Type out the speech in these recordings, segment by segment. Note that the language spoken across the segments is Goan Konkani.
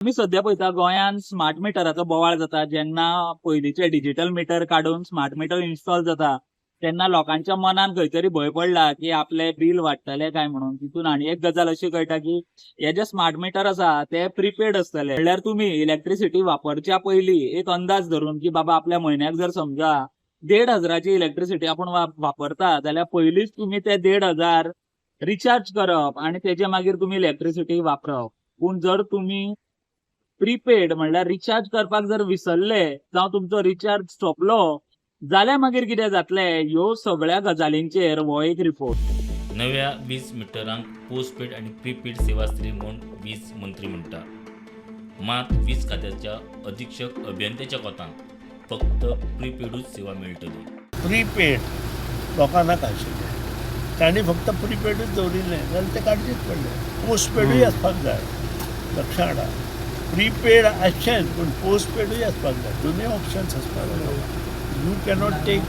आमी सध्या पळयता, गोंयांत स्मार्ट मिटराचो बोवाळ जाता. जेन्ना पयलींचे डिजिटल मिटर काडून स्मार्ट मिटर इन्स्टॉल जाता, तेन्ना लोकांच्या मनान खंय तरी भंय पडला की आपले बील वाडटले काय म्हणून. तितून आनी एक गजाल अशी कळटा की हे जे स्मार्ट मिटर आसा ते प्रिपेड आसतले. म्हणल्यार तुमी इलेक्ट्रिसिटी वापरच्या पयलीं एक अंदाज धरून की बाबा, आपल्या म्हयन्याक जर समजा 1,500ची इलेक्ट्रिसिटी आपूण वापरता जाल्यार पयलींच तुमी ते 1,500 रिचार्ज करप आणि तेजे मागीर तुमी इलेक्ट्रिसिटी वापरप. पूण जर तुमी प्रीपेड म्हणल्यार रिचार्ज करपाक जर विसरले जावं तुमचो रिचार्ज सोंपलो जाल्यार मागीर कितें जातलें, ह्यो सगळ्या गजालींचेर हो एक रिपोर्ट. नव्या वीज मिटरांक पोस्टपेड आनी प्रीपेड सेवा आसतली म्हूण वीज मंत्री म्हणटा. मात वीज खात्याच्या अधीक्षक अभियंत्याच्या कोतान फक्त प्रीपेडूच सेवा मेळटली. प्रीपेड लोकांक नाका आशिल्लें. तांणी फक्त प्रीपेडूच दवरिल्लें जाल्यार तें काडचेंच पडलें. पोस्टपेडूय आसपाक जाय. लक्षात हाडा, प्रीपेड आसचेंच पूण पोस्टपेडूय आसपाक जाय. दोनूय ऑप्शन्स आसपाक जाय. You cannot take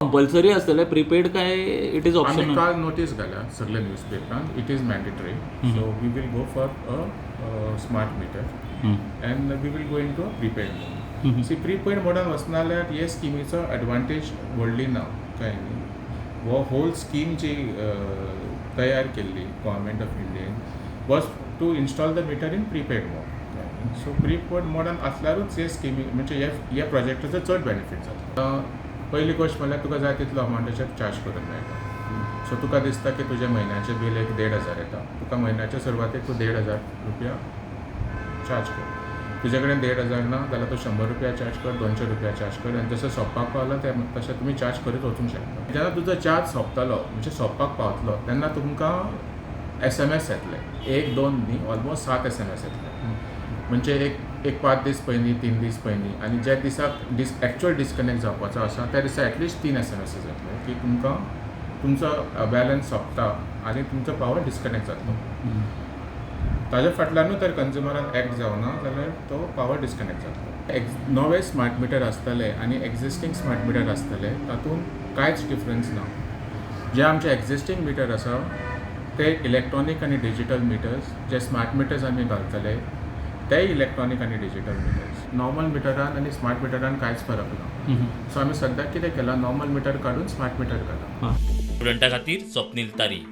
compulsory आसतलें प्रीपेड काय it is आमी ऑप्शनल? काल नोटीस घाल्या सगळे न्यूजपेपरान. It is mandatory, so we will go for a smart meter and we will go into a prepaid mode. See, prepaid मोडान वचना जाल्यार हे स्किमीचो एडवांटेज व्हडली ना, काय न्ही. हो होल स्कीम जी तयार केल्ली government of Indian was to install the meter in prepaid mode. So prepaid मोडान आसल्यारूच हे स्किमी, म्हणजे हे प्रोजेक्टाचो चड बेनिफीट जाता. पयली गोश्ट म्हणल्यार तुका जाय तितलो अमावंटाचेर चार्ज करूंक मेळटा. सो तुका दिसता की तुजें म्हयन्याचें बील एक 1,500 येता, तुका म्हयन्याच्या सुरवातेक तूं 1,500 रुपया चार्ज कर. तुजे कडेन 1,500 ना जाल्यार तूं 100 रुपया चार्ज कर, 200 रुपया चार्ज कर आनी जशें सोंपपाक पावला तें तशें तुमी चार्ज करीत वचूंक शकता. जेन्ना तुजो चार्ज सोंपतलो, म्हणजे सोंपपाक पावतलो, तेन्ना तुमकां एसएमएस येतले. एक दोन न्ही, ऑलमोस्ट सात एसएमएस येतले. म्हणजे एक एक 5 दीस पयलीं, 3 दीस पयलीं आनी ज्या दिसाक एक्चुअल डिस्कनेक्ट जावपाचो आसा त्या दिसा एटलिस्ट तीन एसएमएसीस येतले की तुमकां तुमचो बॅलन्स सोंपता आनी तुमचो पावर डिस्कनेक्ट जातलो. ताज्या फाटल्यानूय तर कंज्युमरान एक्ट जावना जाल्यार तो पावर डिस्कनेक्ट जातलो. नवे स्मार्ट मिटर आसतले आनी एक्झिस्टींग स्मार्ट मिटर आसतले, तातूंत कांयच डिफरन्स ना. जे आमचे एक्झिस्टींग मिटर आसा ते इलेक्ट्रॉनीक आनी डिजिटल मिटर्स, जे स्मार्ट मिटर्स आमी घालतले तेय इलेक्ट्रॉनीक आनी डिजिटल मिटर्स. नॉर्मल मिटरान आनी स्मार्ट मिटरान कांयच फरक ना. सो आमी सद्याक कितें केलां, नॉर्मल मिटर काडून स्मार्ट मिटर घाला. स्टुडंटा खातीर स्वप्नील तारी.